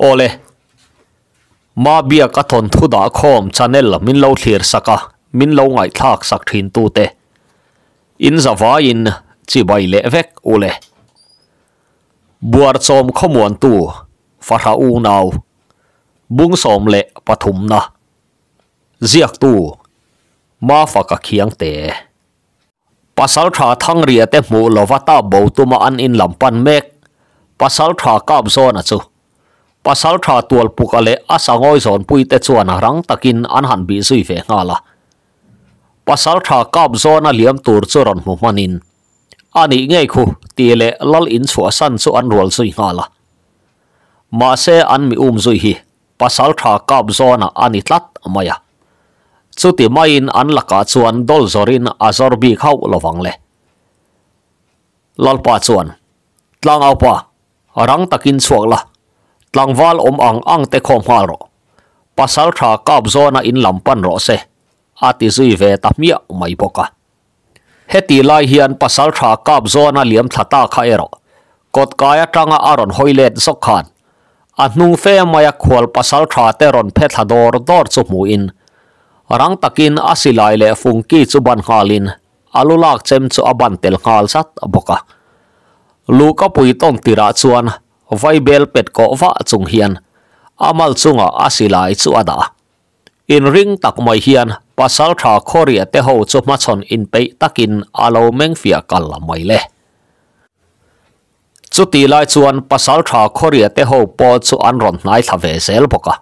Awle, Mabiaka thawnthu dah khawm channel min lo thlir sak a, min lo ngaihthlak sak thin tute in zavaiin chibai leh vek ule. Buarchawm khawmuantu Fahra unau Bungsawm leh pathumna Ziaktu Mafaka Khiangte. Pasaltha Thangria te hmuh lova ta bo tuma an in lam pan mek Pasaltha Kapzawna chu Pasaltha Tualpuka leh a sangawi zawnpui te chuan rang takin an han bih zui ve nghal a. Pasaltha Kapzawna liam tur chu rawn hmu hmanin, A nih ngei khu tih leh lal in chhuahsan chu an rual zui nghal a. Mahse an mi um zui hi Pasaltha Kapzawna a ni tlat mai a. Chuti maiin an lakah chuan dawl zawrin a zawr bik hauh lovang le. Lalpa chuan, Tlangaupa, rang takin chhuak la, tlangval awm ang ang te khawm nghal rawh. Pasaltha Kapzawna in lam pan rawh se, a ti zui ve ta hmiah mai bawk a. Heti lai hian Pasaltha Kapzawna liam thla ta kha erawh kawtkai atanga a rawn hawi let zawk khan a hnung fe maia khual Pasaltha te rawn phe thla dawr dawr chu hmuhin rang takin a silai leh fungki chu ban nghalin a lu lak chem chu a ban tel nghal zat bawk a. Luhkapui tawn tirah chuan vaibel pet kawh vah chung hian a mal chungah a silai chu a dah a. Inring tak mai hian Pasaltha Khawria te ho chu hmachhawn inpeih takin a lo meng fiah kal mai le. Chuti lai chuan Pasaltha Khawria te ho pawh chu an rawn hnai thla ve zel bawk a.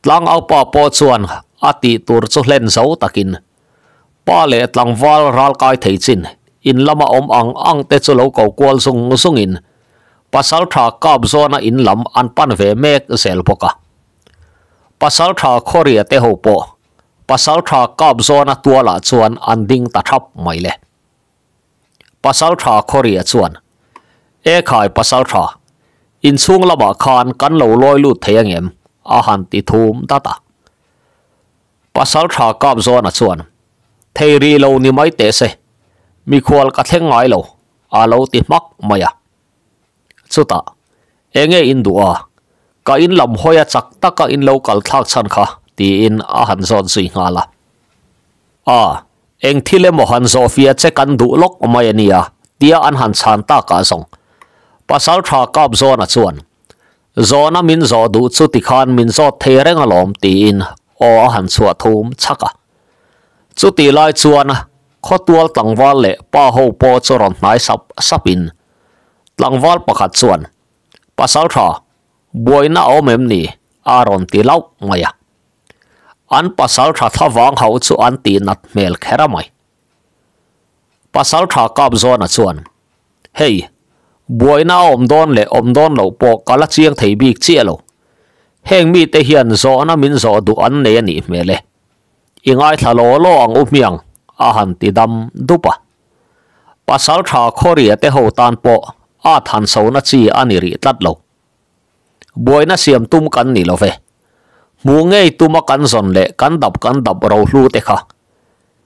Tlangaupa pawh chuan a tih tur chu hlen zo takin pa leh tlangval ral kai thei chin in lama awm ang ang te chu lo ko kual zung zungin Pasaltha Kapzawna in lam an pan ve mek zel bawk a. Pasaltha Khawria te ho pawh Pasaltha Kapzawna tualah chuan an ding ta thap mai le. Pasaltha Khawria chuan, E khai Pasaltha, inchhung lamah khan kan lo lawi lut thei angem? a han ti thum dat a. Pasaltha Kapzawna chuan, Thei rih lo ni mai teh se, mikhual ka thleng ngai lo, a lo ti hmak mai a. Chutah, Enge in duh a? Ka in lam hawi a chak taka in lo kal thlak chhan kha, tiin a han zawt zui nghal a. A, eng thil emaw han zawhfia che kan duh lawk mai a nia, tia an han chhan takah zawng. Pasaltha Kapzawna chuan, Zawhna min zawh duh chu tikhan min zawt thei reng alawm, tiin aw a han chhuah thum chhak a. Chutih lai chuan khawtual tlangval leh pa ho pawh chu rawn hnai sap sapin Tlangval pakhat chuan, Pasaltha, buaina a awm em ni? a rawn ti lauh mai a. An pasaltha thlavang hauh chu an tih nat hmel kher a mai. Pasaltha Kapzawna chuan, Hei, buaina a awm dawn leh awm dawn loh pawh ka la chiang thei bik chiah lo. Heng mite hian zawhna min zawh duh an nei a nih hmel e. I ngaithla law law ang u hmiang, a han ti dam dup a. Pasaltha Khawria te ho tan pawh a than sona chi a ni rih tlat lo. Buaina siam tum kan ni lo ve. Hmuh ngei tuma kan zawn leh kan dap kan dap rohlu te kha.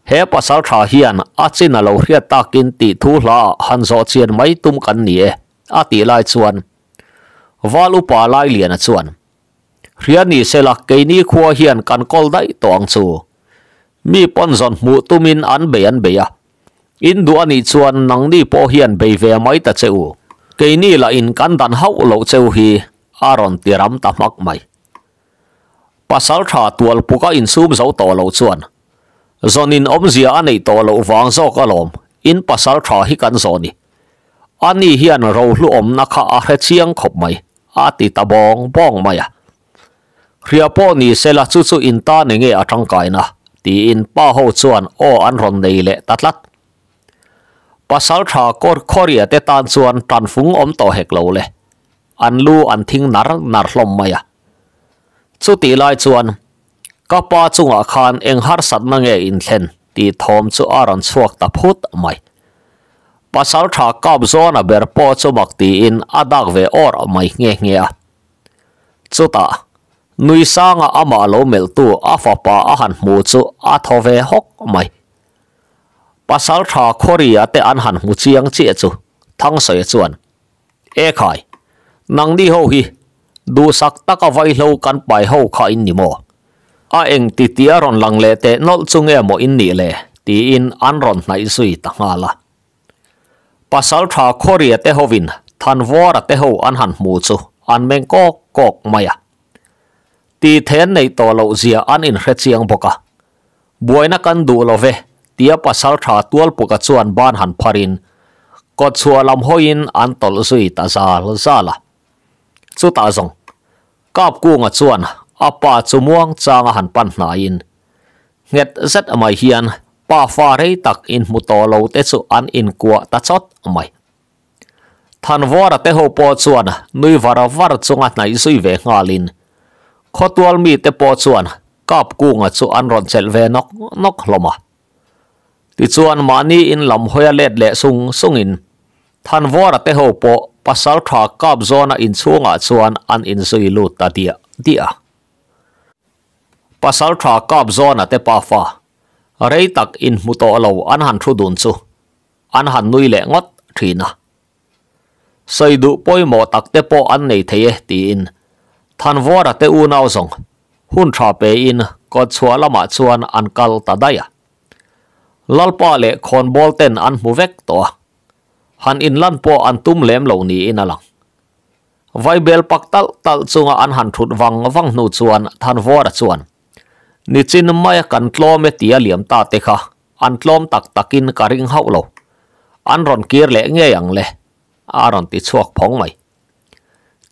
He pasaltha hian a chin a lo hriat takin tih thu hla ah han zawh chian mai tum kan ni e, a tih lai chuan Val upa Lailiana chuan, Hria ni sela keini khua hian kan kawl daih tawh ang chu. Mi pawn zawn hmuh tumin an bei an bei a. In duh a nih chuan nangni pawh hian bei ve mai ta che u. Keini lah in kan dan hauh loh cheu hi a rawn ti ram ta hmak mai. Pasal tha tual puk a insum zo tawh loh chuan zawn in awmzia a neih tawh loh vang zawk alawm in pasal tha hi kan zawn i. Ani hian rohlu awmna kha a hre chiang khawp mai a ti ta bawng bawng mai a. Hria pawh ni sela chu chu in tan enge a tangkaina? tiin pa ho chuan aw an rawn nei leh ta tlat. Pasaltha kawr Khawria te tan chuan tanfung awm tawh hek lo le. An lu an thing nar nar hlawm mai a. Chutih lai chuan ka pa chungah khan eng harsatna nge inthlen tih thawm chu a rawn chhuak ta phut mai. Pasaltha Kapzawna ber pawh chu mak tiin a dak ve awr mai nghe nghe a. Chutah, nui sanga amah lo melhtu a fapa a han hmu chu a thaw ve hawk mai. Pasaltha Khawria te an han hmu chiang chiah chu Thangsawi chuan, E khai, nangni ho hi Duhsak taka vaihlo kan pai ho kha in ni maw? A eng ti tia rawn lang leh teh nawlh chu nge maw in nih le? tiin an rawn hnaih zui ta nghal a. Pasaltha Khawria te hovin Thanvawra te ho an han hmu chu an meng kawk kawk mai a. Tih then neih tawh loh zia an inhre chiang bawk a. Buaina kan duh lo ve, tia pasaltha Tualpuka chuan ban han pharin kawtchhuah lam hawiin an tawlh zui ta zal zal a. Chutah zawng, Kapkunga chuan a pa chu muang changa han pan hnaiin, nghet zet mai hian pa fa rei tak inhmu tawh lo te chu an inkuah ta chawt mai. Thanvawra te ho pawh chuan nui var var chunga hnaih zui ve nghalin, khawtual mite pawh chuan Kapkunga chu an rawn chelh ve nawk nawk hlawm a. Tichuan mahni in lam hawia let leh sung sungin Thanvawra te ho pawh Pasaltha kap zawna inchhungah chuan an inzui lut ta diah diah a. Pasaltha kap zawna te pafa rei tak inhmu tawh lo an han thu dun chu an han nui leh ngawt thin a. Sawi duh pawimawh tak te pawh an nei thei e tiin Thanvawra te unau zawng hun tha pein kawtchhuah lamah chuan an kal ta daih a. Lalpa leh khawnbawl ten an hmu vek tawh a, han inlan pawh an tum lem lo niin a lang. Vaibel pak talh talh chunga an han thut vang vang hnu chuan Thanvawra chuan, Nichin maia kan tlawm e tia liam ta te kha an tlawm tak takin ka ring hauh lo. An rawn kir leh ngei ang le, a rawn ti chhuak phawng mai.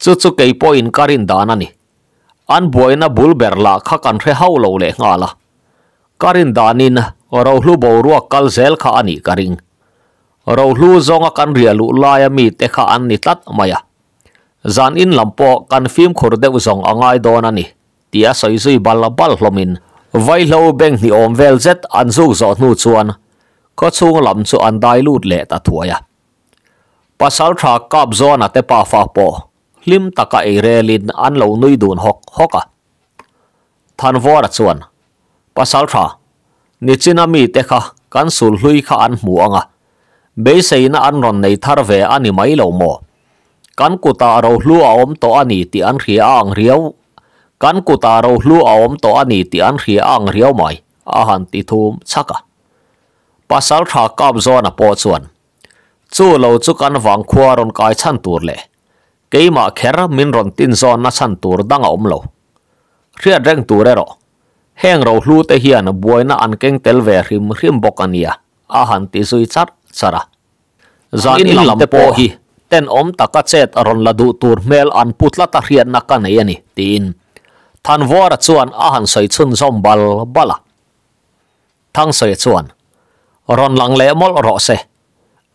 Chu chu kei pawhin ka rin dan a ni. An buaina bul ber lah kha kan hre hauh lo leh nghal a. Ka rin danin rohlu boruak kal zel kha a nih ka ring. Rohlu zawnga kan riah luh laia mite kha an ni tlat mai a. Zan in lam pawh kan fimkhur deuh zawng a ngai dawn a ni, tia sawi zui bal bal hlawmin vaihlo beng hnih awm vel zet an zuk zawh hnu chuan khawchhung lam chu an dai lut leh ta thuai a. Pasaltha Kapzawna te pafa pawh hlim taka ei relin an lo nui dun hawk hawk a. Thanvawra chuan, Pasaltha, nichina mite kha kan sul hlui kha an hmu ang a, beiseina an rawn nei thar ve a ni mai lo maw? Kan kutah rohlu a awm tawh a ni tih an hria a ang riau, kan kutah rohlu a awm tawh a ni tih an hria a ang riau mai, a han ti thum chhak a. Pasaltha Kapzawna pawh chuan, Chu lo chu kan vangkhua rawn kai chhan tur leh keimah kher min rawn tin zawnna chhan tur dang a awm lo. Hriat reng tur erawh, heng rohlu te hian buaina an keng tel ve hrim hrim bawk a nia, a han ti zui charh charh a. Zan in lam te pawh hi tenawm taka chet rawn la duh tur hmel an pu tlat a hriatna ka nei a ni, tiin Thanvawra chuan a han sawi chhunzawm bal bal a. Thangsawi chuan, Rawn lang leh mawlh rawh se,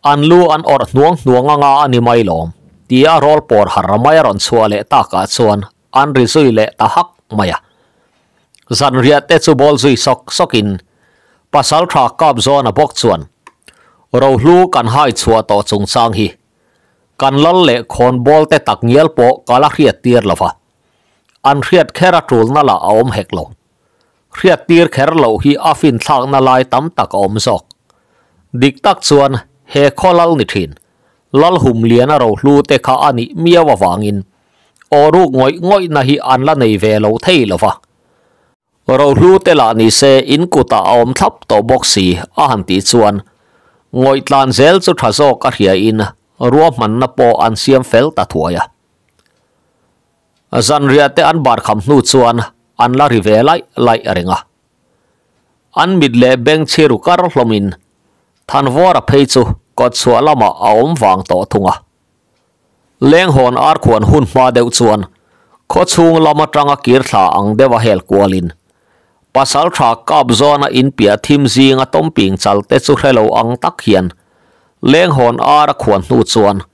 an lu an awrh hnuang hnuang anga a ni mai lawm, tia rawl pawr har mai a rawn chhuah leh takah chuan an ri zui leh ta hak mai a. Zanriah te chu bawl zui sawk sawkin Pasaltha Kapzawna bawk chuan, Rohlu kan hai chhuah tawh chungchang hi kan lal leh khawnbawl te takngial pawh ka la hriat tir lo va, an hriat kher a tulna lah a awm hek lo. Hriattir kher loh hi a finthlakna lai tam tak a awm zawk. Dik tak chuan he khaw lal ni thin, lal hum liana rohlu te kha a nih miau avangin aw ruk ngawih ngawihna hi an la nei ve lo thei lo va. Rohlu te lah ni se in kutah a awm thlap tawh bawk si a han tih chuan ngawih tlan zel chu tha zawk a hriain ruahmanna pawh an siam fel ta thuai a. Zanriah te an bar kham hnu chuan an la ri ve laih laih reng a. An mit leh beng chhi ru kar hlawmin Thanvawra phei chu kawtchhuah lamah a awm vang tawh thung a. Lenghawn arkhuan hun hma deuh chuan khawchhung lam atanga kir thla ang deuha hel kualin Pasaltha kap zawna inpiah thim zinga tawmping chal te chu hrelo ang tak hian lenghawn ar a khuan hnu chuan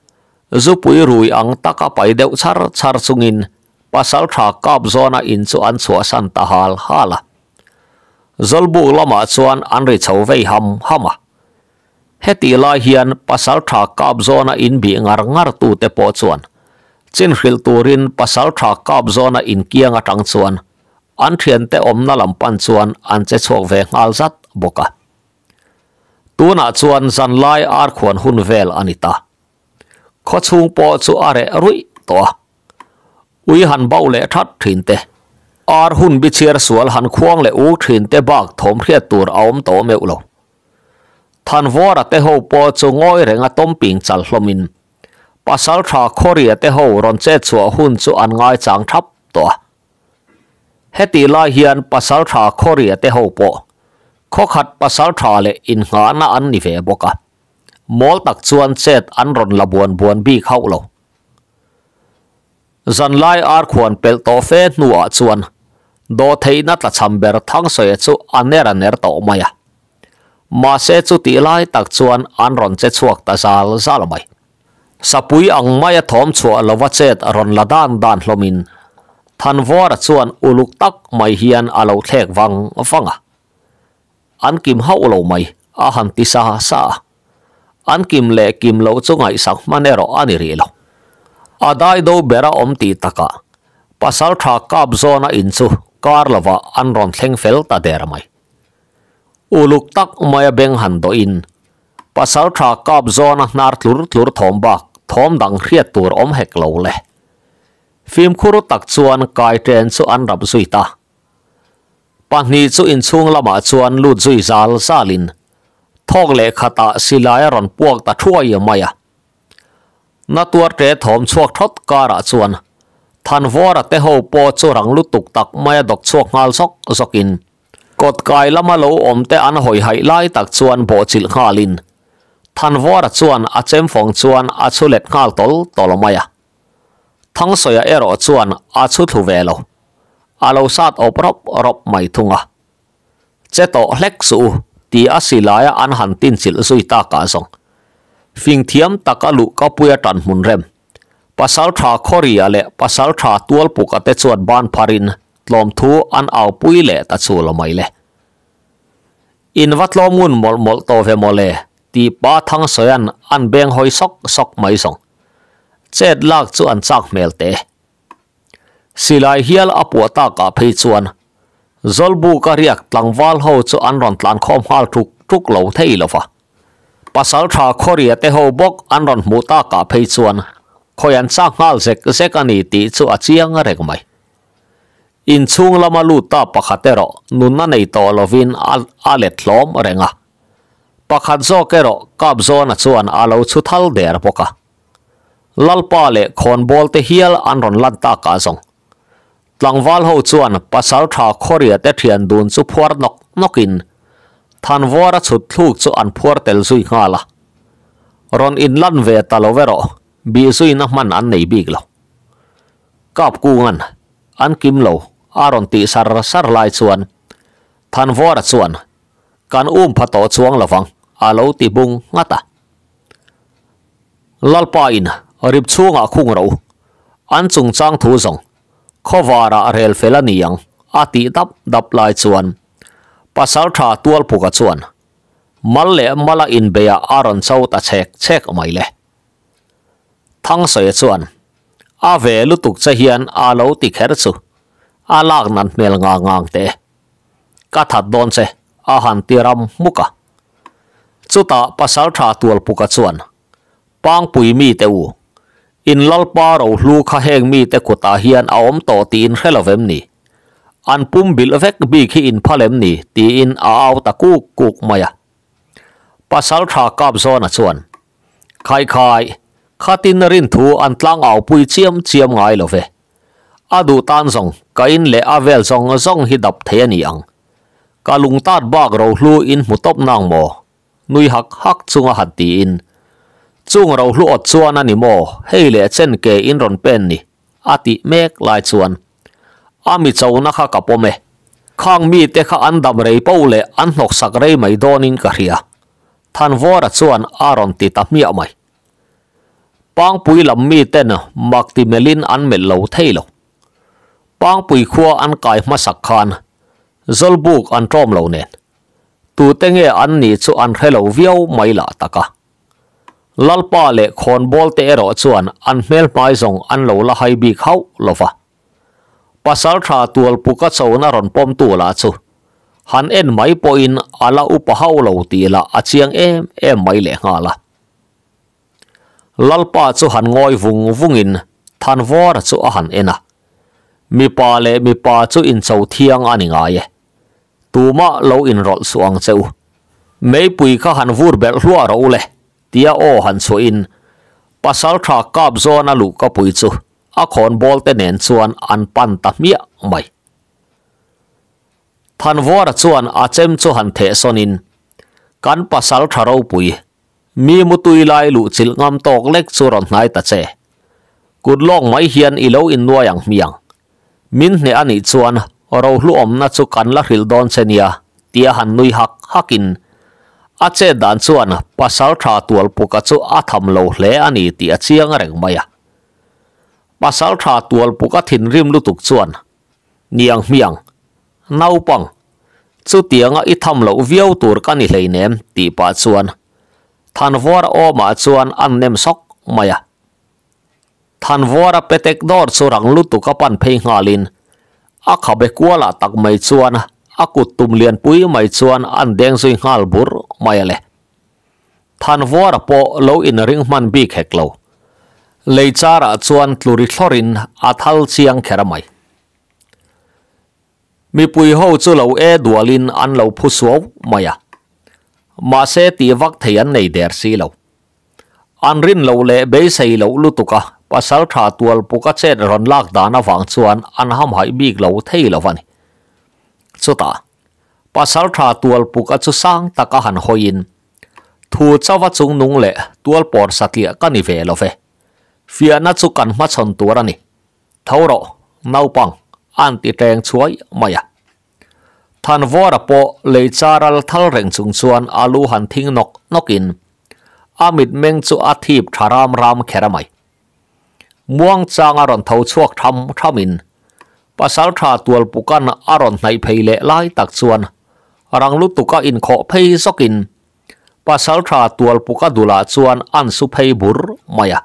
Zupui rui ang taka pai deuh char char chungin Pasaltha kap zawna in chu an chhuahsan ta hal hal a. Zawlbuk lamah chuan an ri chho vei ham ham a. Hetih lai hian Pasaltha kap zawna in bih ngar ngar tute pawh chuan chin hrilh turin Pasaltha kap zawna in kiang atang chuan an thiante awmna lam pan chuan an che chhuak ve nghal zat bawk a. Tunah chuan zanlai arkhuan hun vel a ni ta. Khawchhung pawh chu a reh ruih tawh a. Ui han bauh leh that thin te, ar hun bi chhiar sual han khuang leh uk thin te bak thawm hriat tur a awm tawh meuh lo. Thanvawra te ho pawh chu ngawi renga tawmping chal hlawmin Pasaltha Khawria te ho rawn chet chhuah hun chu an ngaichang thap tawh a. Hetih lai hian Pasaltha Khawria te ho pawh khawkhat Pasaltha leh innghahna an ni ve bawk a, mawl tak chuan chet an rawn la buan buan bik hauh lo. Zanlai arkhuan pelh tawh fe hnuah chuan dawhtheihna tlachham ber Thangsawi chu a ner a ner tawh mai a. Mahse chutih lai tak chuan an rawn che chhuak ta zal zal mai. Sapui ang maia thawm chhuah lova chet rawn la dan dan hlawmin Thanvawra chuan uluk tak mai hian a lo thlek vang vang a. An kim hauh lo mai a han ti sa sa a. An kim leh kim loh chu ngaihsak hman erawh a ni rih lo. A dai do ber a awm tih takah Pasaltha kap zawna in chu kar lovah an rawn thleng fel ta der mai. Uluk tak maia beng han dawhin Pasaltha kap zawna hnar tlur tlur thawm bak thawm dang hriat tur awm hek lo le. Fimkhur tak chuan kai ṭen chu an rap zui ta. Pahnih chu inchhung lamah chuan lut zui zal zalin thawk leh khatah silai a rawn puak ta thuai mai a. Na tuar ṭe thawm chhuak thawt karah chuan Thanvawra te ho pawh chu rang lutuk tak maia dawk chhuak nghal zawk zawkin kawtkai lama lo awm te an hawi haih lai tak chuan bawhchilh nghalin Thanvawra chuan a chemfawng chuan a chhu let nghal tawl tawl mai a. Thangsawiah erawh chuan a chhu thlu ve lo. A lo sat awp rawp rawp mai thung a. Che tawh hlek suh u, ti a silaia an han tinchilh zui takah zawng. Fing thiam tak a luh ka puia tan hmun rem. Pasaltha Khawria leh Pasaltha Tualpuka te chuan ban pharin tlawmthu an aupui leh ta chul mai le. In va tlawm ngun mawlh mawlh tawh ve mawle, tih pa Thangsawia'n an beng hawi sawk sawk mai zawng. Chet lak chu an chak hmel teh. Silai hial a puah takah phei chuan Zawlbuka riak tlangval ho chu an rawn tlan khawm nghal ṭuk ṭuk lo thei lo va. Pasalṭha Khawria te ho bawk an rawn hmuh takah phei chuan khawi an chak nghal zek zek a ni tih chu a chiang reng mai. Inchhung lama lut ta pakhat erawh nunna nei tawh lovin a let hlawm reng a. Pakhat zawk erawh kap zawna chuan a lo chhu thal der bawk a. Lalpa leh khawnbawl te hial an rawn lan takah zawng. Tlangval ho chuan pasaltha Khawria te thian dun chu phuar nawk nawkin Thanvawra chhut thluk chu an phuar tel zui nghal a. Rawn inlan ve ta lo erawh bih zuina hman an nei bik lo. Kap kungan an kim lo a rawn tih sar sar lai chuan Thanvawra chuan Kan um pha tawh chuang lovang a lo ti bung nghat a. Lalpa in rip chhungah khung ro an chungchang thu zawng khawvarah rel fel a ni ang a tih dap dap lai chuan Pasaltha Tualpuka chuan mal leh mala inbeiah a rawn cho ta chhek chhek mai le. Thangsawi chuan a ve lutuk che hian a lo ti kher chu a lak nan hmel ngang ngang teh. Ka that dawn che, a han ti ram hmuk a. Chutah Pasaltha Tualpuka chuan, Pangpui mite u, in Lalpa rohlu kha heng mite kutah hian a awm tawh tih in hre lo vem ni? An pum bilh vek bik hi in phal em ni? tiin a au ta kuk kuk mai a. Pasaltha Kapzawna chuan, Khai khai, khatin rinthu an tlang aupui chiam chiam ngai lo ve. A duh tan zawng ka in leh a vel zawng zawng hi dap thei a ni ang. Ka lung tat bak rohlu in hmu tawp nang maw? Nui hak hak chunga han tiin. Chung rohlu awt chuan a ni maw hei leh chen ke in rawn pen ni? A tih mek lai chuan a mi chona kha ka pawm e. Khang mite kha an dam rei po leh an hnawksak rei mai dawnin ka hria. Thanvawra chuan a rawn ti ta hmiah mai. Pangpui lam miten mak ti melhin an melh lo thei lo. Pangpui khua an kai hmasak khan Zawlbuk an ṭawm lo nen. Tute nge an nih chu an hre lo viau mai lah tak a. Lalpa leh khawnbawl te erawh chuan an hmel hmai zawng an lo la hai bik hauh lo va. Pasalṭha Tualpuka chona rawn pawmtu lah chu han en mai pawhin a la upa hauh lo tih lah a chiang em em mai lehnghal a. Lalpa chu han ngawi vung vungin Thanvawra chu a han en a. Mipa leh mipa chu incho thiang a ni ngai e. Tumah lo inrawlh suh ang che u. Meipui kha han vur belh hluah rawh u le, tia aw han chhuahin Pasaltha kap zawn a luh ka pui chu a khawnbawl te nen chuan an pan ta hmiah mai. Thanvuara chuan a chem chu han theh sawnin, Kan pasaltha ropui, mi mutui lai luh chilh ngam tawk lek chu rawn hnai ta che. Kut lawk mai hian i lo innuai ang hmiang. Min hneh a nih chuan rohluawmna chu kan la hrilh dawn che nia, tia han nui hak hakin a chet dan chuan pasaltha Tualpuka chu a tham lo hle a ni tih a chiang reng mai a. Pasaltha Tualpuka thinrim lutuk chuan, Niang hmiang, naupang, chutianga i tham loh viau tur ka ni hleinem, tih pah chuan Thanvuara awmah chuan an nem sawk mai a. Thanvuara petek dawr chu rang lutuk a pan phei nghalin a khabe kualah tak mai chuan a kut tum lianpui mai chuan an deng zui nghal bur mai a le. Thanvuara pawh lo inring hman bik hek lo. Lei charah chuan tlu ri thlawrin a thal chiang kher a mai. Mipui ho chu lo e dualin an lo phu suau mai a. Mahse tih vak thei an nei der si lo. An rin loh leh beisei loh lutuk a, pasal tha tual puk a chet rawn lak dan avang chuan an hamhaih bik lo thei lo a ni. Chutah, pasal tha tual puk a chu sang tak a han hawiin, Thu chauva chungnung leh tual pawr satliah ka ni ve lo ve. Fiahna chu kan hmachhawn tur a ni. Tho rawh, naupang, an ti teng chhuai mai a. Thanvawra pawh lei charal thal reng chung chuan a lu han thing nawk nawkin a mitmeng chu a thip tha ram ram kher a mai. Muangchang a rawn tho chhuak tham thamin Pasaltha Tualpukan a rawn hnaih phei leh lai tak chuan rang lutuka inkhawh phei zawkin Pasaltha Tualpuka dulah chuan an su phei bur mai a.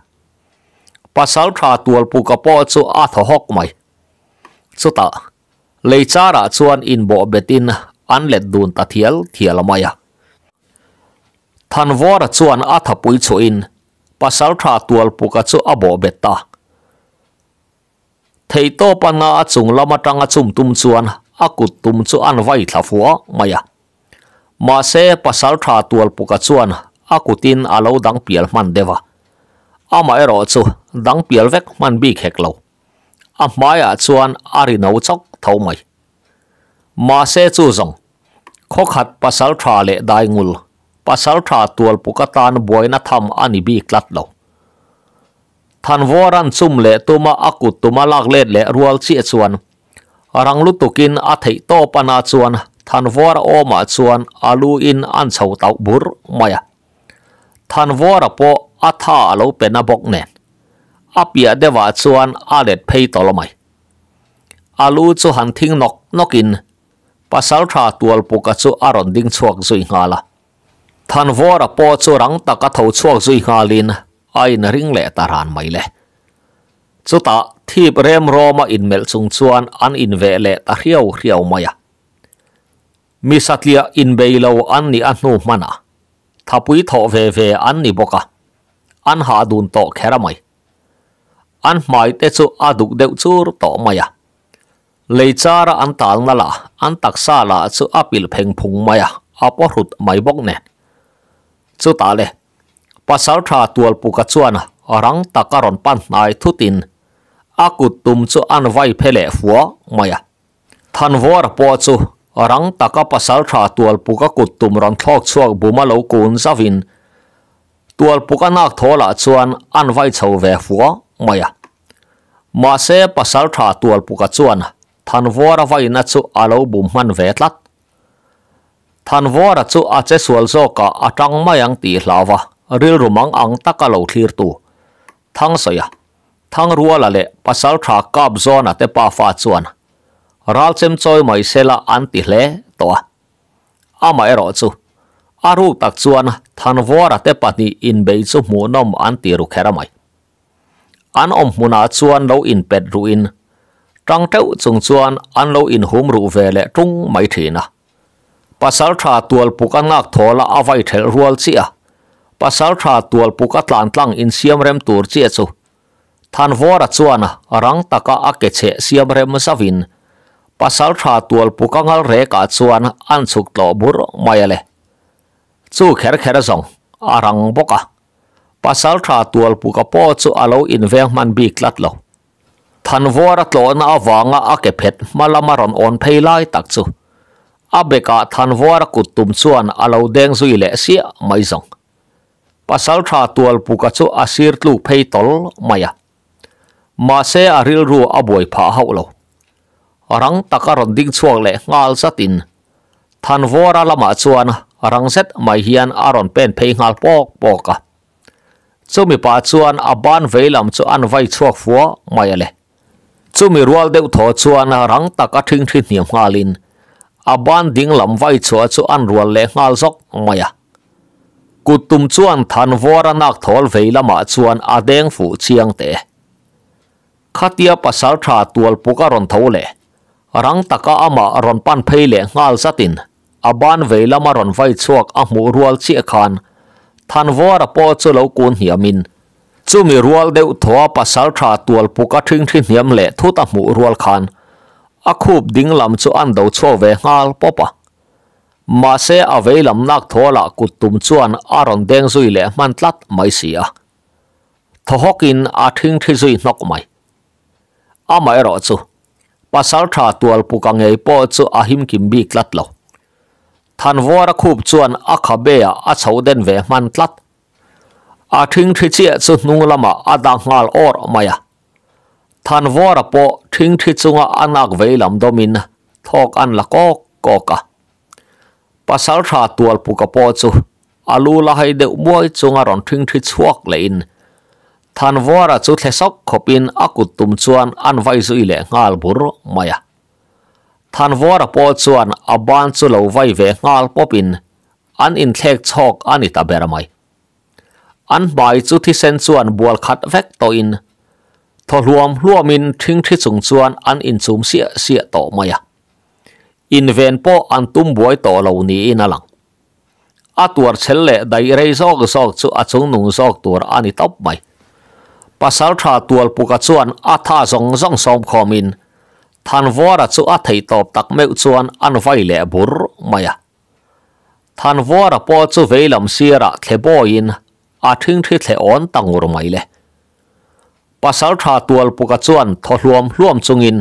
Pasaltha Tualpuka pawh chu a thaw hawk mai. Chutah Lei charah chuan inbawh betin an let dun ta thial thial mai a. Thanvawra chuan a thapui chhuahin Pasaltha Tualpuka chu a bawh bet ta. Theihtawp a na a chung lam atanga chum tum chuan a kut tum chu an vai thla fua mai a. Mahse Pasaltha Tualpuka chuan a kutin a lo dang pial hman deuh a. Amaherawh chu dang pial vek hman bik hek lo. A hmaiah chuan a ri no chawk tho mai. Mahse chu zawng, khawkhat pasal tha leh daingul, pasal tha tualpuk atan buaina tham a ni bik tlat lo. Thanvawran chum leh tuma a kut tuma lak let leh rual chiah chuan rang lutukin a theih tawp ana chuan Thanvawra awmah chuan a lu in an chho tauh bur mai a. Thanvawra pawh a tha a lo pe na bawk nen. A piah deuhah chuan a let phei tawlh mai. A lu chu han thing nawk nawkin Pasaltha Tualpuka chu a rawn ding chhuak zui nghal a. Thanvawra pawh chu rang taka tho chhuak zui nghalin a inring leh ta ran mai le. Chutah thip rem rawma inmelh chung chuan an inveh leh ta hriau hriau mai a. Mi satliah inbei lo an nih a hnu hmanah thapui thawh ve ve an ni bawk a, an hah dun tawh kher a mai. An hmai te chu a duk deuh chur tawh mai a. Lei chara an talna lah an taksa lah chu a pilh pheng phung mai a, a paw hrut mai bawk nen. Chutah le, Pasaltha Tualpuka chuan rang taka rawn pan hnai thutin a kut tum chu an vai phe leh fua mai a. Thanvawra pawh chu rang taka pasaltha Tualpuka kut tum rawn thlawk chhuak buma lo kun zauhin Tualpuka nak thawlah chuan an vai chho ve fua mai a. Mahse pasaltha Tualpuka chuan Thanvawra vaina chu a lo bum hman ve tlat. Thanvawra chu a che sual zawkah a tang mai ang tih hlauva rilru mang ang taka lo thlirtu Thangsawi a. Thangruala leh Pasaltha Kapzawna te pafa chuan ralchem chawi mai sela an ti hle tawh a. Amaherawh chu a ruk tak chuan Thanvawra te pahnih inbei chu hmuhnawm an ti ru kher a mai. An awm hmunah chuan lo inpet ruhin tang teuh chung chuan an lo inhum ruh ve leh tung mai thin a. Pasaltha Tualpuk a nghak thawl a a vai thelh rual chiah a, Pasaltha Tualpuk a tlan tlang insiam rem tur chiah chu. Thanvawra chuan rang taka a ke chheh siam rem zavin Pasaltha Tualpuka ngal rekah chuan an chhuk tlawh bur mai a le. Chu kher kher zawng a rang bawk a, Pasaltha Tualpuka pawh chu a lo inveng hman bik tlat lo. Thanvawra tlawhna avanga a ke phet hma lama rawn awn phei lai tak chu a bekah Thanvawra kut tum chuan a lo deng zui leh siah mai zawng. Pasaltha Tualpuka chu a sir tluk phei tawl mai a. Mahse a rilru a buai phah hauh lo. Rang taka rawn ding chhuak leh nghal zatin Thanvawra lamah chuan rang zet mai hian a rawn pen phei nghal pawk pawk a. Chumi pah chuan a ban vei lam chu an vai chhuak fua mai a le. Chumi rual deuh thaw chuan rang taka thingthi hniam nghalin a ban ding lam vai chhuah chu an rual leh nghal zawk mai a. Kut tum chuan Thanvawra nak thawl vei lamah chuan a deng fuh chiang teh. Khatia pasaltha tualpuk a rawn tho leh rang taka amah rawn pan phei leh nghal zatin a ban vei lama rawn vai chhuak a hmuh rual chiah khan Thanvawra pawh chu lo kun hniamin chumi rual deuh thaw a pasaltha tualpuk a thingthi hniam leh thut a hmuh rual khan a khup ding lam chu an do chhuak ve nghal pawp a. Mahse a vei lam nak thawlah kut tum chuan a rawn deng zui leh hman tlat mai si a. Thaw hawkin a thingthi zui hnawk mai. Amaherawh chu, Pasaltha Tualpuka ngei pawh chu a him kim bik tlat lo. Thanvawra khup chuan a khabe ah a chho den ve hman tlat. A thingthi chiah chu hnung lamah a dak nghal awr mai a. Thanvawra pawh thingthi chunga a nak vei lam dawmin thawk an la kawk kawk a. Pasaltha Tualpuka pawh chu a lu la hai deuh muai chunga rawn thingthi chhuak lehin Thanvawra chu thle sawk khawpin a kut tum chuan an vai zui leh nghal bur mai a. Thanvawra pawh chuan a ban chu lo vai ve nghal pawpin an inthlek chhawk a ni ta ber mai. An hmai chu thisen chuan bual khat vek tawhin thaw hluam hluamin thingthi chung chuan an inchum siah siah tawh mai a. Inven pawh an tum buai tawh lo niin a lang. A tuar chhel leh daih rei zawk zawk chu a chungnung zawk tur a ni tawp mai. Pasaltha Tualpuka chuan a tha zawng zawng sawm khawmin Thanvawra chu a theihtawp tak meuh chuan an vai leh bur mai a. Thanvawra pawh chu veilam sirah thle bawiin a thingthi thle awn ta ngur mai le. Pasaltha Tualpuka chuan thaw hluam hluam chungin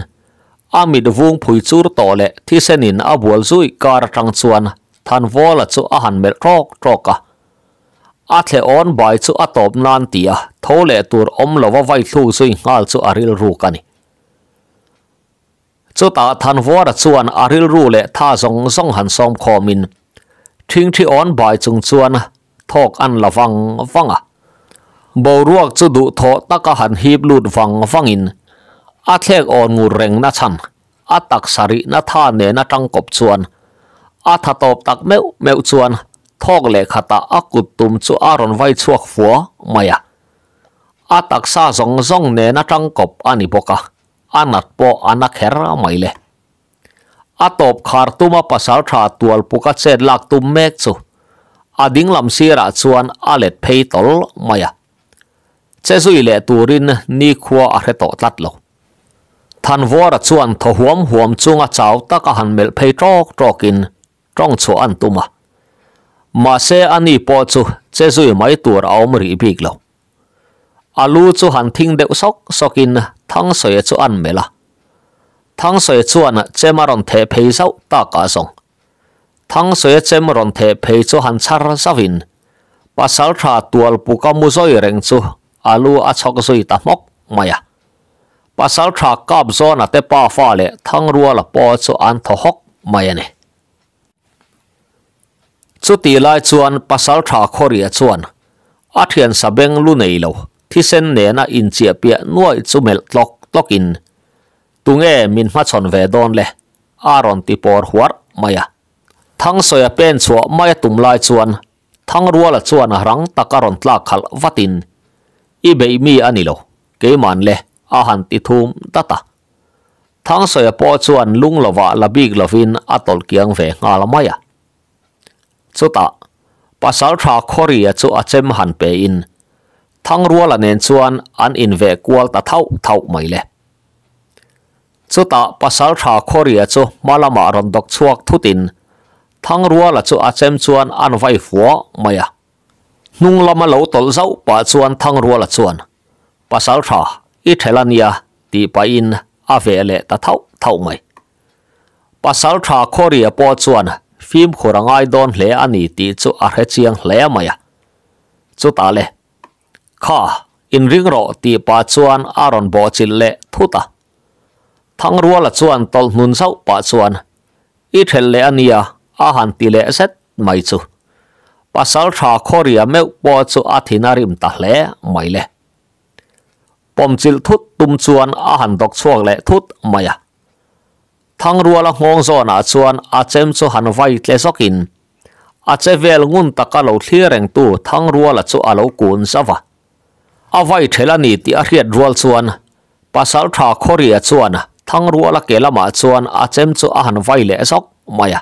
a mit vung phui chur tawh leh thisenin a bual zui kar atang chuan Thanvawla chu a han melh tawk tawk a. A thle awn bai chu a tawp nan tia tho leh tur awm lova vai thluk zui nghal chu a rilruk a ni. Chutah Thanvawra chuan a rilru leh tha zawng zawng han sawm khawmin thingthi awn bai chung chuan thawk an la vang vang a. Boruak chu duhthawh taka han hip lut vang vangin a thlek awn ngur reng na chhan a taksa rihna tha nen atang kawp chuan a tha tawp tak meuh meuh chuan thawk leh khatah a kut tum chu a rawn vai chhuak fua mai a. A taksa zawng zawng nen atang kawp a ni bawk a. A nat pawh a na kher mai le. A tawp khar tuma pasaltha Tualpuka chet lak tum mek chu a dinglam sirah chuan a let phei tawl mai a. Che zui leh turin nikhua a hre tawh tlat lo. Thanvawra chuan thaw huam huam chunga chau taka han melh phei tawk tawkin tawng chhuah an tum a. Mahse ani pawh chu che zui mai tur a awm rih bik lo. A lu chu han thing deuh sawk sawkin Thangsawi chu an melh a. Thangsawi chuan chem a rawn theh phei zauh takah zawng. Thangsawi chem rawn theh phei chu han chhar zauhin Pasaltha Tualpuka mu zawi reng chu a lu a chhawk zui ta hmawk mai a. Pasaltha Kapzawna te pafa leh Thangruala pawh chu an thaw hawk mai a ni. Chutih lai chuan Pasaltha Khawria chuan a thian sabeng lu nei lo thisen nena inchiah piah nuaih chu melh tlawk tlawkin, Tunge min hmachhawn ve dawn le? a rawn ti pawr huar mai a. Thangsawi a pen chhuah mai a tum lai chuan Thangruala chuan rang taka rawn tlak khalh vatin, I beih mi a ni lo, keiman le, a han ti thum dat a. Thangsawi pawh chuan lung lovah la bik lovin a tawlh kiang ve nghal mai a. Chutah, Pasaltha Khawria chu a chem han pein, Thangruala nen chuan an inveh kual ta thauh thauh mai le. Chutah Pasaltha Khawria chu hma lamah rawn dawk chhuak thutin Thangruala chu a chem chuan an vai fua mai a. Hnung lama lo tawlh zauh pah chuan Thangruala chuan, Pasaltha, i ṭhel a nia, tih pahin a veh leh ta thauh thauh mai. Pasaltha Khawria pawh chuan fimkhur a ngai dawn hle a ni tih chu a hre chiang hle mai a. Chutah le, Kha, inring rawh tih pah chuan a rawn bawhchilh leh thut a. Thangruala chuan tawlh hnun zauh pah chuan, I ṭhelh leh a nia, a han ti leh zet mai chu. Pasaltha Khawria meuh pawh chu a thin a rim ta hle mai le. Pawmchilh thut tum chuan a han dawk chhuak leh thut mai a. Thangruala nghawng zawnah chuan a chem chu han vai tle zawkin a che vel ngun taka lo thlir rengtu Thangruala chu a lo kun zauh a. A vai ṭhel a ni tih a hriat rual chuan Pasalṭha Khawria chuan Thangruala ke lamah chuan a chem chu a han vai leh zawk mai a.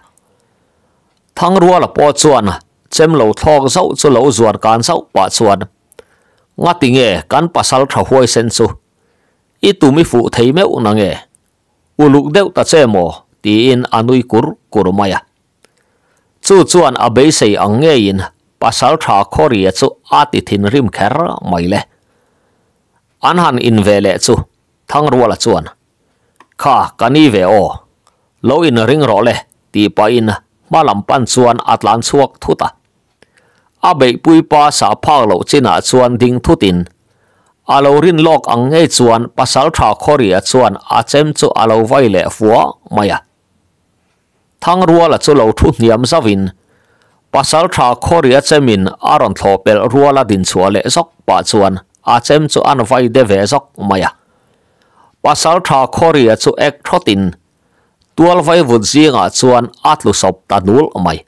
Thangruala pawh chuan chem lo thlawk zauh chu lo zuan kan zauh pah chuan, Ngati nge kan pasalṭha huaisen chu I tum i fuh thei meuh na nge? Uluk deuh ta che maw? tiin a nui kur kur mai a. Chu chuan a beisei ang ngeiin Pasaltha Khawria chu a ti thinrim kher mai le. An han in ve leh chu Thangruala chuan, Kha ka ni ve aw, lo in ring rawh le tih pahin hma lam pan chuan a tlan chhuak thut a. A beihpui pa sah phak loh chinah chuan ding thutin a lo rin lawk ang ngei chuan Pasaltha Khawria chuan a chem chu a lo vai leh fua mai a. Thangruala chu lo thu hniam zauhin Pasaltha Khawria chemin a rawn thlawh pelh ruala din chhuah leh zawk pah chuan a chem chu an vai de ve zawk mai a. Pasaltha Khawria chu ek thawtin tual vaivut zingah chuan a tlu sawp ta nul mai.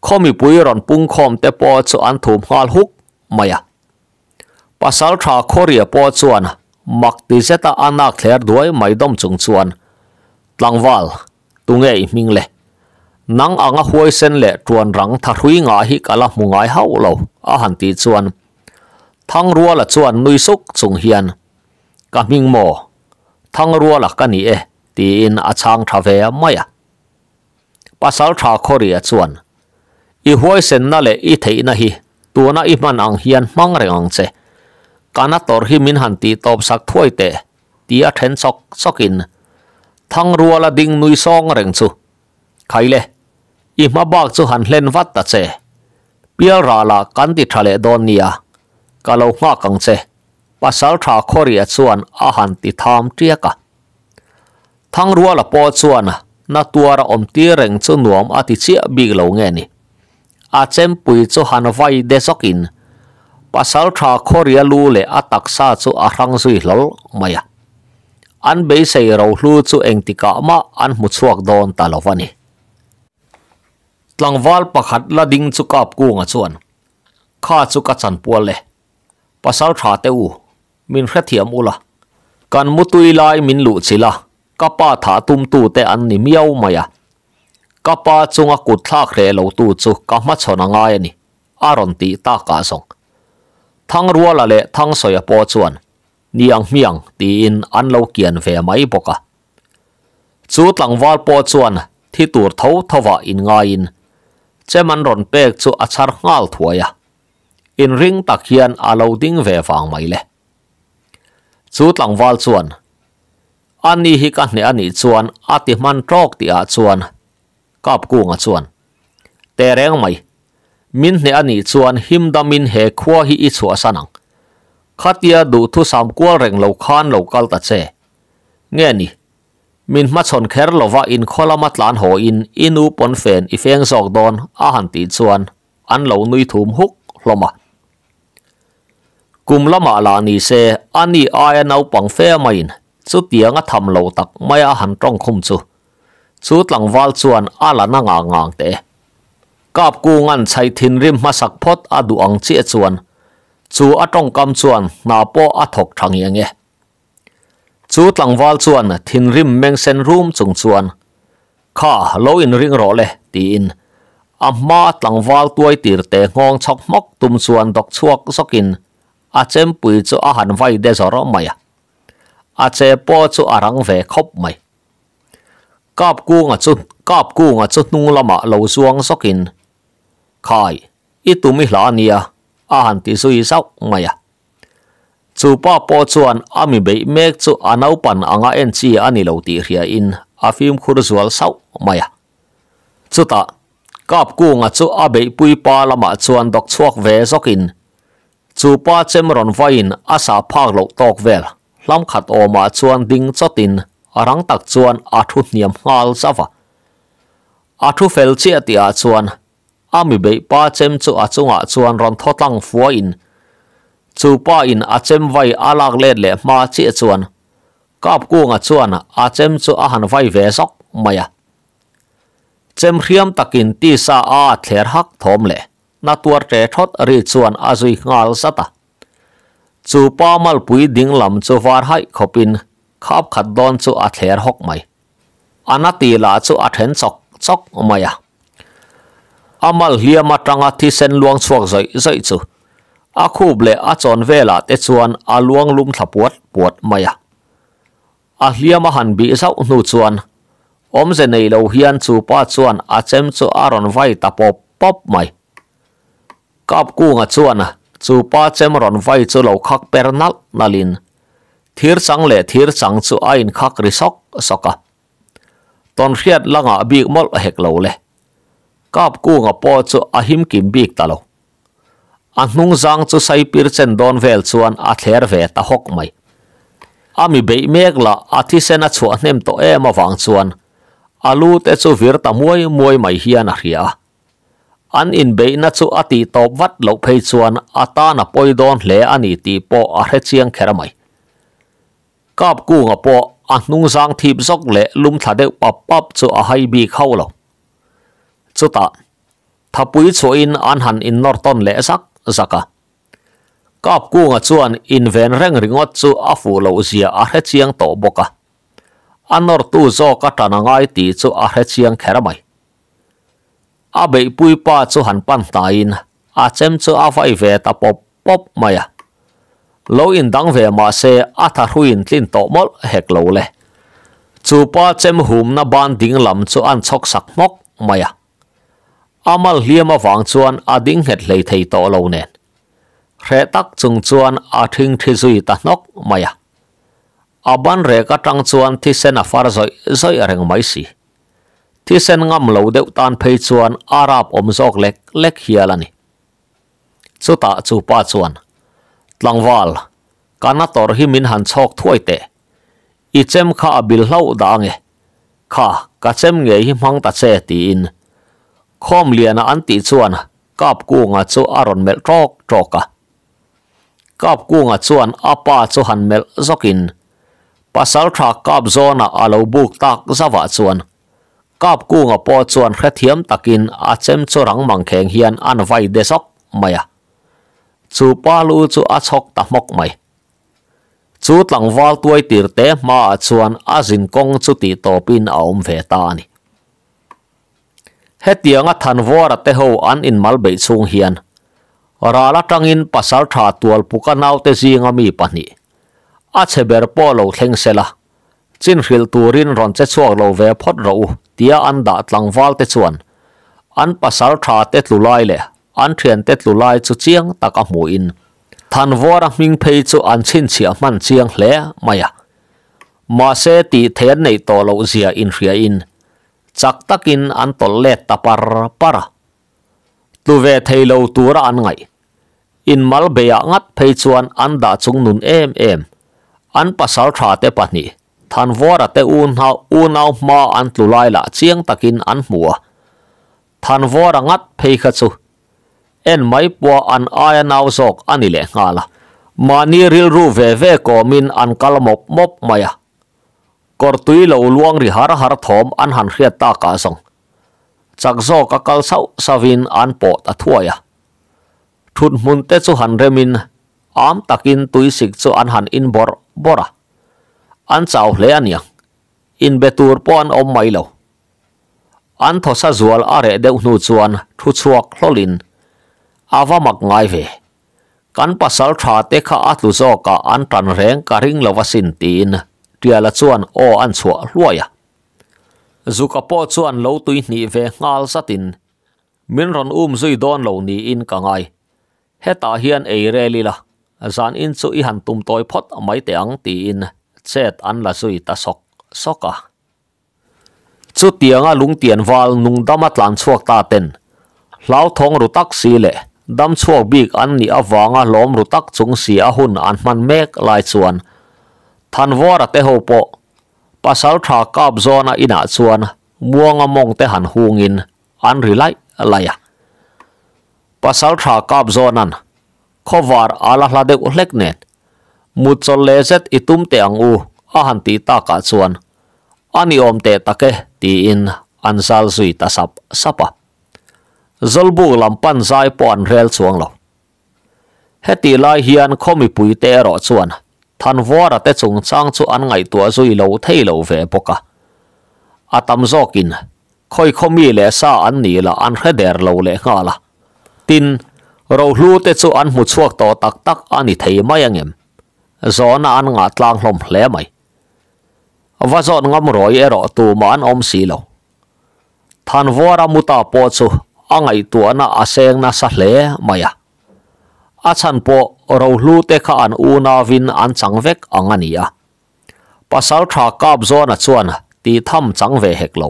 Khaw mipui rawn pungkhawm te pawh chu an thum nghal huk mai a. Pasaltha Khawria pawh chuan mak ti zeta a nak thler duai mai dawm chung chuan, Tlangval, tunge i hming le? Nang anga huaisen leh tuan rang thahrui ngah hi ka la hmu ngai hauh lo, a han tih chuan Thangruala chuan nui suk chung hian, Ka hming maw? Thangruala ka ni e, tiin a chhang tha ve mai a. Pasaltha Khawria chuan, I huaisenna leh i theihna hi tuna i hman ang hian hmang reng ang che. Kana tawrh hi min han tih tawp sak thuai teh, ti a then chawk chawkin Thangruala ding nui sawng reng chu, Khaile, i hma bak chu han hlen vat ta che. Pial ralah kan ti tha leh dawn nia, ka lo nghak ang che, Pasaltha Khawria chuan a han ti tham tiak a. Thangruala pawh chuan na tuar a awm tir reng chu nuam a ti chiah bik lo nge ni. A chempui chu han vai de zawkin Pasaltha Khawria lu leh a taksa chu a hrang zui hlawl mai a. An beisei rohlu chu engtikah mah an hmu chhuak dawn ta lo a ni. Tlangval pakhat la ding chu Kapkunga chuan, Kha chu ka chanpual e. Pasaltha te u, Min hrethiam ula, kan mutui lai min luh chilh a, ka pa thah tumtu te an ni miau mai a. Ka pa chunga kut thlak hreh lo tu chu ka hmachhawn a ngai a ni, a rawn tih takah zawng. Thangruala leh Thangsawiah pawh chuan, Niang hmiang tiin an lo kian ve mai bawk a. Chu tlangval pawh chuan thi tur tho thovah inngaiin chem an rawn pek chu a chhar nghal thuai a. Inring tak hian a lo ding ve vang mai le. Chu tlangval chuan, A ni hi ka hneh a nih chuan a ti hman tawk tih ah chuan Kapkunga chuan, Teh reng mai, min hneh a nih chuan him damin he khua hi i chhuahsan ang. Khatia duhthusam kual reng lo khan lo kal ta che. Nge ni, Min hmachhawn kher lova inkhaw lama tlan haw in i nu pawnfen i feng zawk dawn a han tih chuan an lo nui thum huk hlawm a. Kum lamah lah ni se a ni aia naupang fe maiin chutiang a tham lo tak maia han tawng khum chu chu tlangval chuan a la na ngang ngang teh e. Kapkunga'n chhaih thinrim hmasak phawt a duh ang chiah chuan chu a tawngkam chuan hna pawh a thawk tha ngiang e. Chu tlangval chuan thinrim mengsen rum chung chuan, Kha, lo inring rawh le, tiin a hma tlangval tuai tir te nghawng chhawk hmawk tum chuan dawk chhuak zawkin a chempui chu a han vai de zawr mai a. A che pawh chu a rang ve khawp mai. Kapkunga chu Kapkunga chu hnung lamah lo zuang zawkin, Khai, i tum i hla nia, a han ti zui zauh mai a. Chu pa pawh chuan a mi beih mek chu a naupan anga en chi a ni lo tih hriain a fimkhur zual sauh mai a. Chutah, Kapkunga chu a beihpui pa lamah chuan dawk chhuak ve zawkin, chu pa chem rawn vaiin a sah phak loh tawk vel hlam khat awmah chuan ding chawtin rang tak chuan a thu hniam nghal zauh a. A thu fel chiah tihah chuan A mi beih pa chem chu a chungah chuan rawn thaw tlang fuaiin chu pa in a chem vai a lak let leh hma chiah chuan Kapkunga chuan a chem chu a han vai ve zawk mai a. Chem hriam takin tisa a thler hak thawm leh na tuar ṭe ṭhawt ri chuan a zui nghal zat a. Chu pa malpui ding lam chu var haih khawpin khap khat dawn chu a thler hawk mai. A na ti lah chu a then chawk chawk mai a. A mal hliam atanga thisen luang chhuak zawih zawih chu a khup leh a chawn velah te chuan a luang lum thla puat puat mai a. A hliam a han bih zauh hnu chuan awmze nei lo hian chu pa chuan a chem chu a rawn vai ta pawp pawp mai. Kapkunga chuan chu pa chem rawn vai chu lo khak per nalh nalhin thir chang leh thir chang chu a inkhak ri sawk sawk a. Tawnhriat la ngah bik mawlh hek lo le. Kapkunga pawh chu a him kim bik ta lo. A hnung zang chu saipir chen dawn vel chuan a thler ve ta hawk mai. A mi beih mek lah a thisen a chhuah hnem tawh em avang chuan a lu te chu vir ta muai muai mai hian a hria a. An inbeihna chu a tih tawp vat loh phei chuan a tan a pawi dawn hle a ni tih pawh a hre chiang kher mai. Kapkunga pawh a hnung zang thip zawk leh lum thla deuh pap pap chu a hai bik hauh lo. Chutah, thapui chhuahin an han innawr tawn leh zak zak a. Kapkunga chuan inven reng ringawt chu a fuh loh zia a hre chiang tawh bawk a. A nawrtu zawk a tan a ngai tih chu a hre chiang kher mai. A beihpui pa chu han pan hnaiin a chem chu a vai ve ta pawp pawp mai a. Lo indang ve mah se a thahruiin tlin tawh mawlh hek lo le. Chu pa chem humna ban ding lam chu an chhawk sak hmawk mai a. A mal hliam avang chuan a ding nghet hlei thei tawh lo nen. Hreh tak chung chuan a thing thi zui ta hnawk mai a. A ban rek atang chuan thisen a far zawih zawih reng mai si. Thisen ngam lo deuh tan phei chuan a rap awm zawk lek lek hial a ni. Chutah chu pa chuan, Tlangval, ka na tawrh hi min han chhawk thuai teh. I chem kha a bil hlauh dah ange. Kha, ka chem ngei hi hmang ta che, tiin Khawmliana an tih chuan Kapkunga chu a rawn melh ṭawk ṭawk a. Kapkunga chuan a pa chu han melh zawkin Pasalṭha Kapzawna a lo buk tak zauhah chuan Kapkunga pawh chuan hrethiam takin a chem chu rang mangkheng hian an vai de zawk mai a. Chu pa lu chu a chhawk ta hmawk mai. Chu tlangval tuai tir te hmaah chuan a zinkawng chu tih tawpin a awm ve ta a ni. Hetianga Thanvawra te ho an inmal beih chhung hian ral atangin pasaltha Tualpuka naute zinga mi pahnih a chhe ber pawh lo thleng se la, chin hrilh turin rawn che chhuak lo ve phawt rawh u tia an dah tlangval te chuan an pasaltha te tlu lai leh an thiante tlu lai chu chiang taka hmuhin Thanvawra hming phei chu an chhinchhiah hman chiang hle mai a. Mahse tih thei an neih tawh loh zia inhriain Chak takin an tawlh let ta par par a. Tlu ve thei lo tura an ngaih. Inmal beiah ngat phei chuan an dah chung nun em em. An pasal tha te pahnih, Thanvawra te unau hma an tlu lai lah chiang takin an hmu a. Thanvawra ngat phei kha chu en mai pawh an aia nau zawk a ni leh nghal a. Mahni rilru ve ve kawmin an kal mawp mawp mai a. Kawr tui lo luang ri har har thawm an han hriat takah zawng chak zawk a kal sauh sauhin an pawh ta thuai a. Thut hmun te chu han remin am takin tui sik chu an han in bawrh bawrh a. An chau hle a niang, inbe tur pawh an awm mai lo. An thawsa zual a reh deuh hnu chuan thu chhuak hlawlin a va mak ngai ve. Kan pasalṭha te kha a tlu zawkah an ṭan reng ka ring lo asin tiin Ṭiala chuan aw an chhuah hluai a. Zuka pawh chuan lo tui hnih ve nghal zatin min rawn um zui dawn lo niin ka ngai. Hetah hian ei rel ila, zan in chu i han tum tawi phawt mai teh ang tiin chet an la zui ta sawk sawk a. Chutianga lungtian val nungdama tlan chhuak ta ten hlauthawng ru tak si leh dam chhuak bik an nih avanga hlawm ru tak chung si a hun an hman mek lai chuan Thanvawra te ho pawh Pasaltha kap zawna inah chuan muanga mawng te han hungin an ri laih laih a. Pasaltha kap zawnan Khawvar a la hla deuh hlek nen mut chawlh leh zet i tum teh ang u a han tih takah chuan a ni awm teh tak e tiin an zal zui ta sap sap a. Zawlbuk lam pan zai pawh an rel chuang lo. Hetih lai hian khaw mipui te erawh chuan Thanvuara te chungchang chu an ngaihtuah zui lo thei lo ve bawk a. A tam zawkin khawi khaw mi leh sa an nih lah an hre der lo leh nghal a. Tin, rohlu te chu an hmu chhuak tawh tak tak a ni thei mai angem? Zawhna an ngah tlang hlawm hle mai. Va zawt ngam rawi erawh tumah an awm si lo. Thanvuara muta pawh chu a ngaihtuahna a seng nasa hle mai a. A chhan pawh rohlu te kha an unauin an chang vek ang a ni a. Pasaltha Kapzawna chuan tih tham chang ve hek lo.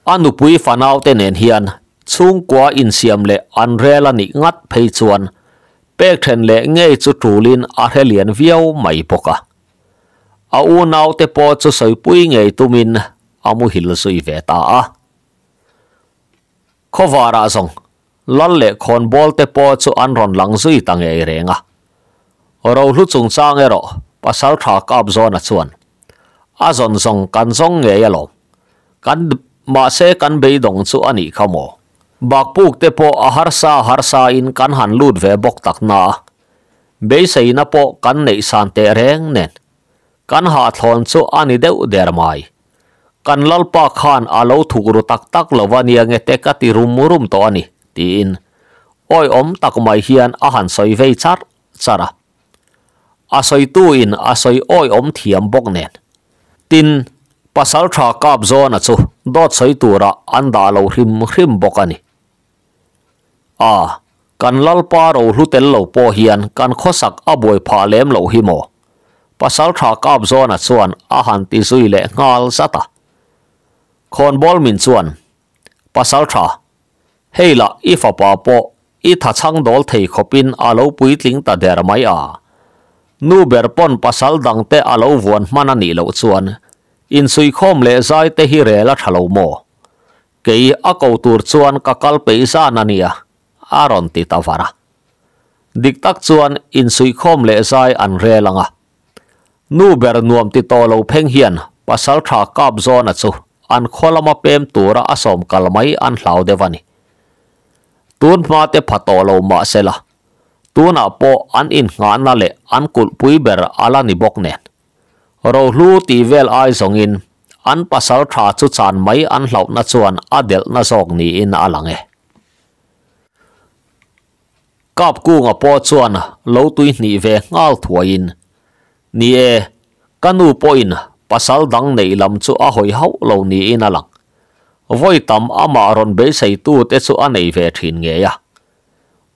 A nupui fanaute nen hian chhungkua insiam leh an rel a nih ngat phei chuan pek then leh ngei chu tulin a hre lian viau mai bawk a. A unaute pawh chu sawipui ngei tumin a muhil zui ve ta a. Khawvarah zawng Lal leh khawnbawl te pawh chu an rawn lang zui ta ngei reng a. Rohlu chungchang erawh Pasaltha Kapzawna chuan a zawn zawng kan zawng ngei alawm. Kan mahse kan beidawng chu a nih kha maw? Bakpuk te pawh a harsa harsa in kan han lut ve bawk tak na a, beiseina pawh kan neih san teh reng nen kan hahthlawn chu a ni deuh der mai. Kan Lalpa khan a lo thuk ru tak tak lo a nia nge te ka ti rum rum tawh a ni, tiin awihawm tak mai hian a han sawi vei char char a. A sawitu in a sawi awihawm thiam bawk nen. Tin, Pasaltha Kapzawna chu dawt sawi turah an dah lo hrim hrim bawk a ni. A, kan Lalpa rohlu tel lo pawh hian kan khawsak a buai phah lem loh hi maw? Pasaltha Kapzawna chuan a han ti zui leh nghal zat a. Khawnbawl min chuan, Pasaltha, hei lah i fapa pawh i tha chhang dawl thei khawpin a lo puitling ta der mai a. Nu ber pawn pasal dangte a lo vuan hman a nih loh chuan insuikhawm leh zai te hi rel a tha lo maw? Kei a ko tur chuan ka kal peih zan a nia, a rawn ti ta var a. Dik tak chuan insuihkhawm leh zai an rel ang a. Nu ber nuam ti tawh lo pheng hian pasal tha kap zawna chu an khaw lama pem tura a sawm kal mai an hlau deuh a ni. Tun hma te pha tawh lo mah sela, tunah pawh an innghahna leh an kulhpui ber a la ni bawk nen. Rohlu tih vel ai zawngin an pasal tha chu chan mai an hlauhna chuan a delhna zawk niin a lang e. Kapkunga pawh chuan lo tui hnih ve nghal thuaiin, Ni e, ka nu pawhin pasal dang neih lam chu a hawi hauh lo niin a lang. Vawi tam amah rawn beiseitute chu a nei ve thin ngei a.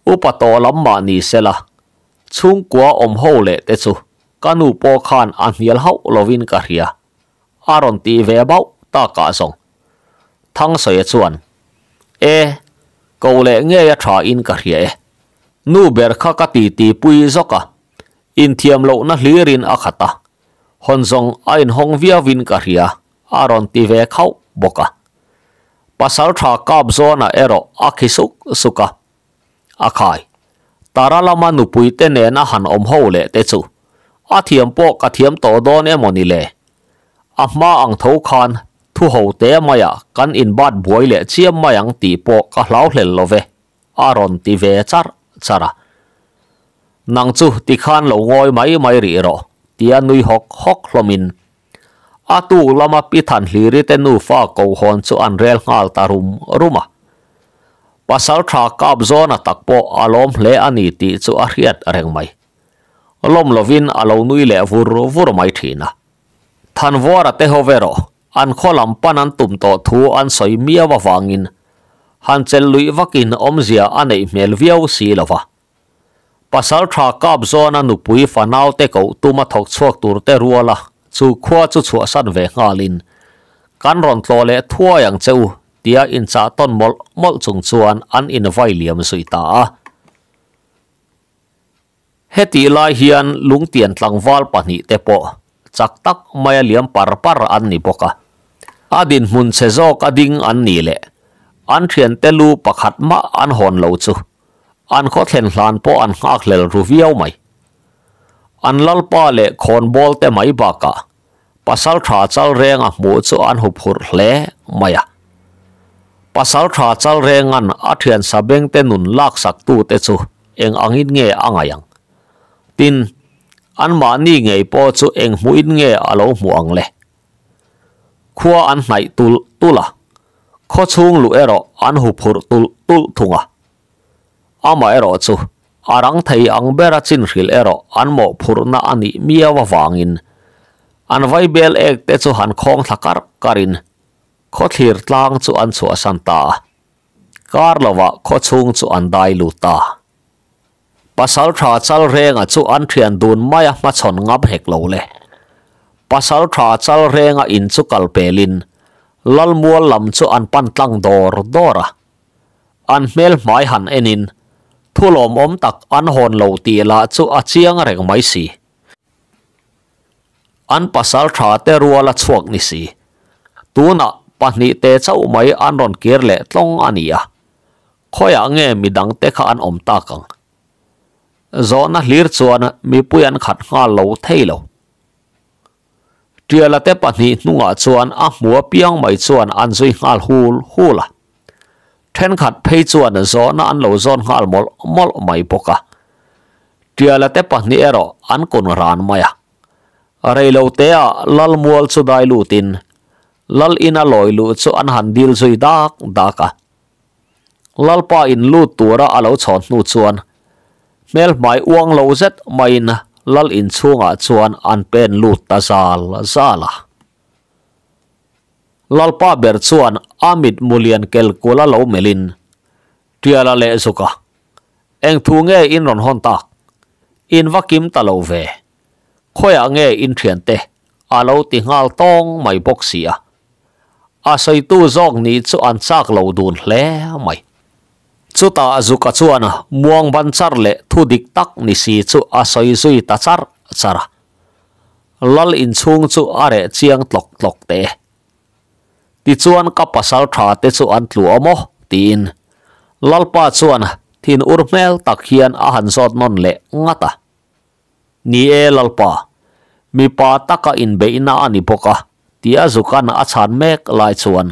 Upa tawh lam mah ni sela, chhungkua awm ho leh te chu ka nu pawh khan a hnial hauh lovin ka hria, a rawn tih ve bauh takah zawng. Thangsawi chuan, E, ko leh ngei a tha in ka hria e. Nu ber kha ka ti ti pui zawk a, inthiam lohna hlirin a khat a, hawn zawng a inhawng viauin ka hria, a rawn ti ve khauh bawk a. Pasal tha kap zawnah erawh a khi suk suk a. A khai. Tara lama nupui te nena han awm ho leh te chu a thiam pawh ka thiam tawh dawn emaw ni le? A hma ang tho khan thu ho te maiah kan inbat buai leh chiam mai ang tih pawh ka hlau hlel lo ve, a rawn ti ve char char a. Nang chu tikhan lo ngawi mai mai rih rawh, tia nui hawk hawk hlawmin A tuk lama Pi Thanhliri te nufa kohawn chu an rel nghal ta rum rum a. Pasalṭha kap zawna tak pawh a lawm hle a ni tih chu a hriat reng mai. Lawm lovin a lo nui leh vur vur mai ṭhin a. Thanvuara te ho erawh an khaw lam pan an tum tawh thu an sawi miau avangin han chelh luih vakin awmzia a neih hmel viau si lo va. Pasalṭha kap zawna nupui fanau te koh tuma thawk chhuak tur te ruala chu khua chu chhuahsan ve nghalin kan rawn tlawh leh thuai ang che u tia inchah tawn mawlh mawlh chung chuan an invai liam zui ta a. Hetih lai hian lungtian tlangval pahnihte pawh chak tak maia liam par par an ni bawk a. A dinhmun chhe zawk a ding an ni leh an thiante lu pakhat mah an hawn lo chu an khawthlen hlan pawh an nghakhlel ru viau mai. An lalpa leh khawnbawl te mai bakah Pasal tha chal renga hmuh chu an huphurh hle mai a. Pasal tha chal rengan a thian sabeng te nun laksak tu te chu eng angin nge a ngaih ang? Tin, anmahni ngei pawh chu eng hmuhin nge a lo hmuh ang le? Khua an hnaih tulh tulh a, khaw chhung luh erawh an huphurh tulh tulh thung a. Amaherawh chu a rang thei ang bera chin hrilh erawh an mawhphurhna a nih miau avangin an vaibel ek te chu han khawng thla karh karhin khawthlir tlang chu an chhuahsan ta a, kar lovah khawchhung chu an dai lut ta. Pasaltha Chalrenga chu an thian dun maia hmachhawn ngam hek lo le. Pasaltha Chalrenga in chu kal pelin Lalmual lam chu an pan tlang dawr dawr a. An hmel hmai han enin thu lawmawm tak an hawn lo tih lah chu a chiang reng mai si. An pasal tha te rual a chhuak ni si. Tunah pahnih te chauh mai an rawn kir leh tlawng a ni a. Khawiah nge midang te kha an awm tak ang? Zawhna hlir chuan mipui an khat nghal lo thei lo. Tiala te pahnih hnungah chuan a hmu apiang mai chuan an zui nghal hul hul a. Thenkhat phei chuan zawhna an lo zawn nghal mawlh mawlh mai bawk a. Tiala te pahnih erawh an kun ran mai a. Reiloteah Lalmual chu dai lutin Lal ina lawi luh chu an han dil zui dak dak a. Lalpa in lut tura a lo chhawn hnu chuan hmelhmai uang lo zet maiin lal inchhungah chuan an pen lut ta zal zal a. Lalpa ber chuan a mit mulian kel kula lo melhin Tiala leh Zuka, Eng thu nge in rawn hawn tak? In va kim ta lo ve. Khawiah nge in thiante? a lo ti nghal tawng mai bawk si a. A sawitu zawk nih chu an chak lo dun hle mai. Chutah Zuka chuan muang ban char leh thu dik tak ni si chu a sawi zui ta char char a. Lal inchhung chu a reh chiang tlawk tlawk teh e. Tichuan ka pasal tha te chu an tlu awm aw tiin Lalpa chuan thin ur hmel tak hian a han zawt nawn leh ngat a. Ni e Lalpa, mipa taka inbeihna a ni bawk a, tia Zukan a chhan mek lai chuan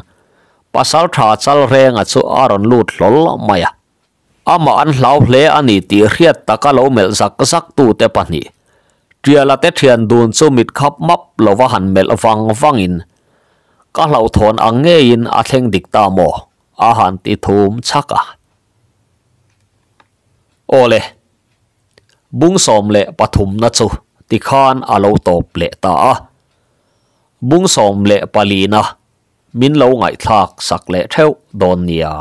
pasal tha Chalrenga chu a rawn lut hlawl mai a. Amah an hlau hle a ni tih hriat taka lo melh zak zak tute pahnih, Tiala te thian dun chu mit khap map lova han melh vang vangin, Ka hlauhthawn ang ngeiin a thleng dik ta maw? a han ti thum chhak a. Awle. Bung 13 na chu tikhan a lo tawp leh ta a. Bung 14 na min lo ngaihthlak sak leh theuh dawn nia.